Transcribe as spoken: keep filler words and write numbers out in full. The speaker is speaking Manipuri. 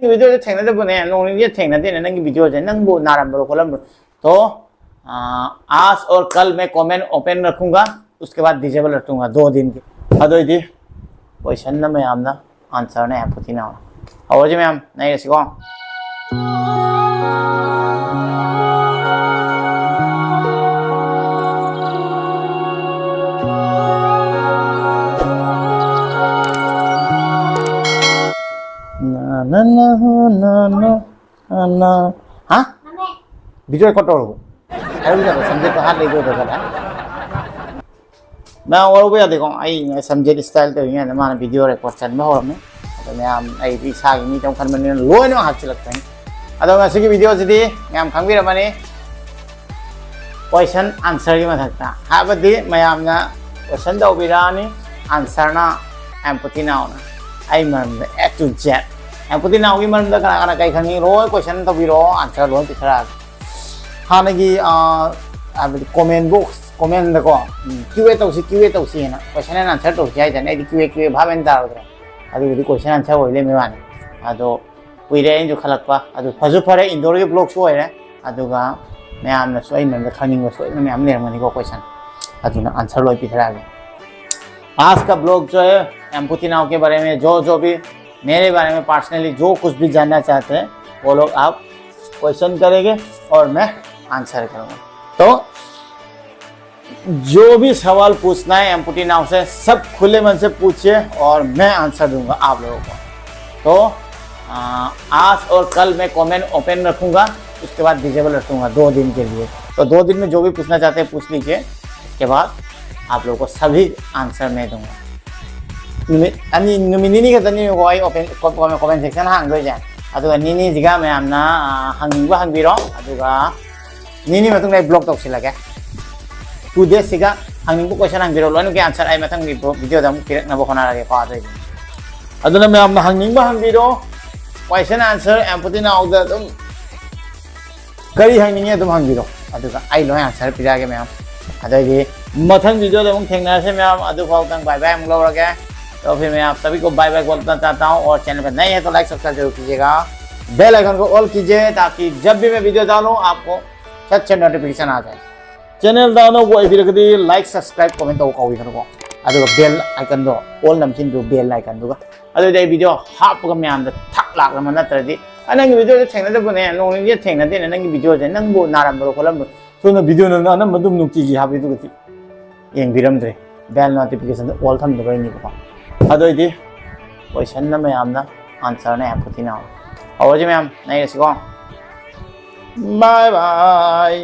वीडियो ꯊꯦꯡꯅꯗꯕꯅꯦ, ꯅꯣꯡ ꯅꯤꯅꯤ ꯊꯦꯡꯅꯗꯦꯅꯦ ꯅꯪꯒꯤ वीडियो ꯁꯦ꯫ ꯅꯪꯕꯨ ꯅꯥꯔꯝꯕ꯭ꯔꯣ ꯈꯣꯠꯂꯝꯕ꯭ꯔꯣ? तो आज और कल मैं कमेंट ओपन रखूंगा, उसके बाद डिसेबल रखूंगा दो दिन के। ꯑꯗꯨ ꯑꯣꯏꯗꯤ ꯀꯣꯏꯁꯟꯅ ꯃꯌꯥꯝꯅ, ꯑꯟꯁꯔꯅ ꯌꯥꯝ ꯄꯨꯊꯤꯅ ꯍꯧꯔꯁꯤ ꯃꯌꯥꯝ, ꯅꯩꯔꯁꯤꯀꯣ꯫ ꯅ ꯅ ꯅ ꯅ ꯅ ꯅ ꯅ꯫ ꯍꯥ? ꯚꯤꯗꯤꯑꯣ ꯔꯦꯀꯣꯔꯗ ꯇꯧꯔꯕꯣ? ꯍꯥꯏꯔꯨ ꯌꯥꯗ꯭ꯔꯣ? ꯁꯝꯖꯦꯠꯇꯣ ꯍꯥꯠ ꯂꯩꯗꯣꯏ ꯇꯧꯒꯗ꯭ꯔꯥ? ꯅꯪ ꯋꯥꯔꯧꯕ ꯌꯥꯗꯦꯀꯣ, ꯑꯩ ꯁꯝꯖꯦꯠ ꯏꯁꯇꯥꯏꯜ ꯇꯧꯔꯤꯉꯩꯗ ꯃꯥꯅ ꯚꯤꯗꯤꯑꯣ ꯔꯦꯀꯣꯔꯗ ꯆꯟꯕ ꯍꯧꯔꯝꯃꯦ꯫ ꯑꯗꯣ ꯃꯌꯥꯝ ꯑꯩꯗꯤ ꯏꯁꯥꯒꯤ ꯃꯤꯇꯪ ꯈꯟꯕꯅꯤꯅ ꯂꯣꯏꯅꯃꯛ ꯍꯥꯞꯆꯤꯜꯂꯛꯄꯅꯤ꯫ ꯑꯗꯣ ꯉꯁꯤꯒꯤ ꯚꯤꯗꯤꯑꯣꯁꯤꯗꯤ ꯃꯌꯥꯝ ꯈꯪꯕꯤꯔꯝꯃꯅꯤ, ꯀꯣꯏꯁꯟ ꯑꯟꯁꯔꯒꯤ ꯃꯊꯛꯇ꯫ ꯍꯥꯏꯕꯗꯤ ꯃꯌꯥꯝꯅ ꯀꯣꯏꯁꯟ ꯇꯧꯕꯤꯔꯛꯑꯅꯤ, ꯑꯟꯁꯔꯅ ꯑꯦꯝꯄꯇꯤ ꯅꯥꯎꯅ ꯑꯩ ꯃꯔꯝꯗ A to Z꯫ ꯑꯦꯝꯄꯇꯤ ꯅꯥꯎꯒꯤ ꯃꯔꯝꯗ ꯀꯅꯥ ꯀꯅꯥ ꯀꯩ ꯈꯪꯉꯤ, ꯂꯣꯏ ꯀꯣꯏꯁꯟ ꯇꯧꯕꯤꯔꯛꯑꯣ, ꯑꯟꯁꯔ ꯂꯣꯏ ꯄꯤꯊꯔꯛꯑꯒꯦ꯫ ꯍꯥꯟꯅꯒꯤ, ꯑ, ꯍꯥꯏꯕꯗꯤ ꯀꯣꯃꯦꯟ ꯕꯣꯛꯁ, ꯀꯣꯃꯦꯟꯗꯀꯣ, ꯎꯝ, Q A ꯇꯧꯁꯤ, Q A ꯇꯧꯁꯤꯅ ꯀꯣꯏꯁꯟ ꯑꯦꯟ ꯑꯟꯁꯔ ꯇꯧꯁꯤ ꯍꯥꯏꯗꯅ ꯑꯩꯗꯤ Q A, Q A ꯚꯥꯞ ꯑꯃ ꯇꯥꯔꯨꯗ꯭ꯔꯦ꯫ ꯑꯗꯨꯕꯨꯗꯤ ꯀꯣꯏꯁꯟ ꯑꯟꯁꯔ ꯑꯣꯏ ꯂꯩꯔꯝꯃꯤ ꯋꯥꯅꯤ꯫ ꯑꯗꯣ ꯀꯨꯏꯔꯦ ꯑꯩꯅꯁꯨ ꯈꯜꯂꯛꯄ꯫ ꯑꯗꯨ ꯐꯁꯨ ꯐꯔꯦ, ꯏꯟꯗꯣꯔꯒꯤ ꯕ꯭ꯂꯣꯛꯁꯨ ꯑꯣꯏꯔꯦ, ꯑꯗꯨꯒ ꯃꯌꯥꯝꯅꯁꯨ ꯑꯩ ꯃꯔꯝꯗ ꯈꯪꯅꯤꯡꯕ ꯁꯣꯏꯗꯅ ꯃꯌꯥꯝ ꯂꯩꯔꯝꯒꯅꯤꯀꯣ ꯀꯣꯏꯁꯟ꯫ ꯑꯗꯨꯅ ꯑꯟꯁꯔ ꯂꯣꯏ ꯄꯤꯊꯔꯛꯑꯒꯦ꯫ आज का ब्लॉग जो है, एम्पटी नाव के बारे में, जो जो भी मेरे बारे में पर्सनली जो कुछ भी जानना चाहते हैं, वो लोग आप क्वेश्चन करेंगे और मैं आंसर करूँगा। तो जो भी सवाल पूछना है एम्पटी नाव से, सब खुले मन से पूछिए और मैं आंसर दूंगा आप लोगों को। तो आ, आज और कल मैं कमेंट ओपन रखूंगा, उसके बाद डिसेबल रखूंगा दो दिन के लिए। तो दो दिन में जो भी पूछना चाहते हैं पूछ लीजिए, उसके बाद आप लोगों को सभी आंसर मैं दूंगा। ꯅꯨꯃꯤꯠ ꯑꯅꯤ, ꯅꯨꯃꯤꯠ ꯅꯤꯅꯤ ꯈꯛꯇꯅꯤꯀꯣ ꯑꯩ ꯑꯣꯄꯦꯟ, ꯀꯣ-, ꯀꯣ-, ꯀꯣꯃꯦꯟ ꯁꯦꯛꯁꯟ ꯍꯥꯡꯗꯣꯏꯁꯦ꯫ ꯑꯗꯨꯒ ꯅꯤꯅꯤꯁꯤꯒ ꯃꯌꯥꯝꯅ, ꯑ, ꯍꯪꯅꯤꯡꯕ ꯍꯪꯕꯤꯔꯣ꯫ ꯑꯗꯨꯒ ꯅꯤꯅꯤ ꯃꯇꯨꯡꯗ ꯑꯩ ꯕ꯭ꯂꯣꯛ ꯇꯧꯁꯤꯜꯂꯒꯦ꯫ ꯇꯨ ꯗꯦꯖꯁꯤꯒ ꯍꯪꯅꯤꯡꯕ ꯀꯣꯏꯁꯟ ꯍꯪꯕꯤꯔꯣ, ꯂꯣꯏꯅꯃꯛꯀꯤ ꯑꯟꯁꯔ ꯑꯩ ꯃꯊꯪꯒꯤ ꯕ꯭ꯂꯣꯛ ꯚꯤꯗꯤꯑꯣꯗ ꯑꯃꯨꯛ ꯄꯤꯔꯛꯅꯕ ꯍꯣꯠꯅꯔꯒꯦꯀꯣ꯫ ꯑꯗꯨꯏꯗꯤ ꯑꯗꯨꯅ ꯃꯌꯥꯝꯅ ꯍꯪꯅꯤꯡꯕ ꯍꯪꯕꯤꯔꯣ, ꯀꯣꯏꯁꯟ ꯑꯟꯁꯔ ꯑꯦꯝꯄꯇꯤ ꯅꯥꯎꯗ ꯑꯗꯨꯝ ꯀꯔꯤ ꯍꯪꯅꯤꯡꯉꯤ ꯑꯗꯨꯝ ꯍꯪꯕꯤꯔꯣ, ꯑꯗꯨꯒ ꯑꯩ ꯂꯣꯏ ꯑꯟꯁꯔ ꯄꯤꯔꯛꯑꯒꯦ ꯃꯌꯥꯝ꯫ ꯑꯗꯩꯗꯤ ꯃꯊꯪ ꯚꯤꯗꯤꯑꯣꯗ ꯑꯃꯨꯛ ꯊꯦꯡꯅꯔꯁꯦ ꯃꯌꯥꯝ, ꯑꯗꯨꯐꯥꯎꯗꯪ ꯕꯥꯏ ꯕꯥꯏ ꯑꯃꯨꯛ ꯂꯧꯔꯒꯦ꯫ तो फिर मैं आप सभी को बाय बाय बोलना चाहता हूँ, और चैनल पर नए हैं तो लाइक सब्सक्राइब जरूर कीजिएगा, बेल आइकन को ऑल कीजिए, ताकि जब भी मैं वीडियो डालूँ आपको झट से नोटिफिकेशन आ जाए। ꯆꯦꯅꯦꯜꯗ ꯑꯅꯧꯕ ꯑꯣꯏꯕꯤꯔꯒꯗꯤ ꯂꯥꯏꯛ, ꯁꯕꯁꯀ꯭ꯔꯥꯏꯕ, ꯀꯣꯃꯦꯟ ꯇꯧꯕ ꯀꯥꯎꯕꯤꯒꯅꯨꯀꯣ꯫ ꯑꯗꯨꯒ ꯕꯦꯜ ꯑꯥꯏꯀꯟꯗꯣ ꯑꯣꯜ ꯅꯝꯁꯤꯟꯕꯤꯌꯨ, ꯕꯦꯜ ꯑꯥꯏꯀꯟꯗꯨꯒ꯫ ꯑꯗꯨꯗꯤ ꯑꯩ ꯚꯤꯗꯤꯑꯣ ꯍꯥꯞꯄꯒ ꯃꯌꯥꯝꯗ ꯊꯛ ꯂꯥꯛꯂꯝꯕ ꯅꯠꯇ꯭ꯔꯗꯤ, ꯑ, ꯅꯪꯒꯤ ꯚꯤꯗꯤꯑꯣꯁꯦ ꯊꯦꯡꯅꯗꯕꯅꯦ, ꯅꯣꯡ ꯅꯤꯅꯤꯁꯦ ꯊꯦꯡꯅꯗꯦꯅꯦ, ꯅꯪꯒꯤ ꯚꯤꯗꯤꯑꯣꯁꯦ ꯅꯪꯕꯨ ꯅꯥꯔꯝꯕ꯭ꯔꯣ ꯈꯣꯠꯂꯝꯕ꯭ꯔꯣ? ꯁꯣꯝꯗ ꯚꯤꯗꯤꯑꯣ ꯅꯪꯅ ꯑꯅꯝꯕ ꯑꯗꯨꯝ ꯅꯨꯡꯇꯤꯒꯤ ꯍꯥꯞꯄꯤꯗꯨꯒꯗꯤ ꯌꯦꯡꯕꯤꯔꯝꯗ꯭ꯔꯦ, ꯕꯦꯜ ꯅꯣꯇꯤꯐꯤꯀꯦꯁꯟꯗ ꯑꯣꯜ ꯊꯝꯗꯕꯩꯅꯦꯕꯀꯣ꯫ ꯑꯗꯨ ꯑꯣꯏꯗꯤ ꯀꯣꯏꯁꯟꯅ ꯃꯌꯥꯝꯅ ꯑꯟꯁꯔꯅ ꯌꯥꯝ ꯄꯨꯊꯤꯅ ꯍꯧꯔꯁꯤ ꯃꯌꯥꯝ, ꯅꯩꯔꯁꯤꯀꯣ꯫ ꯕꯥꯏ ꯕꯥꯏ꯫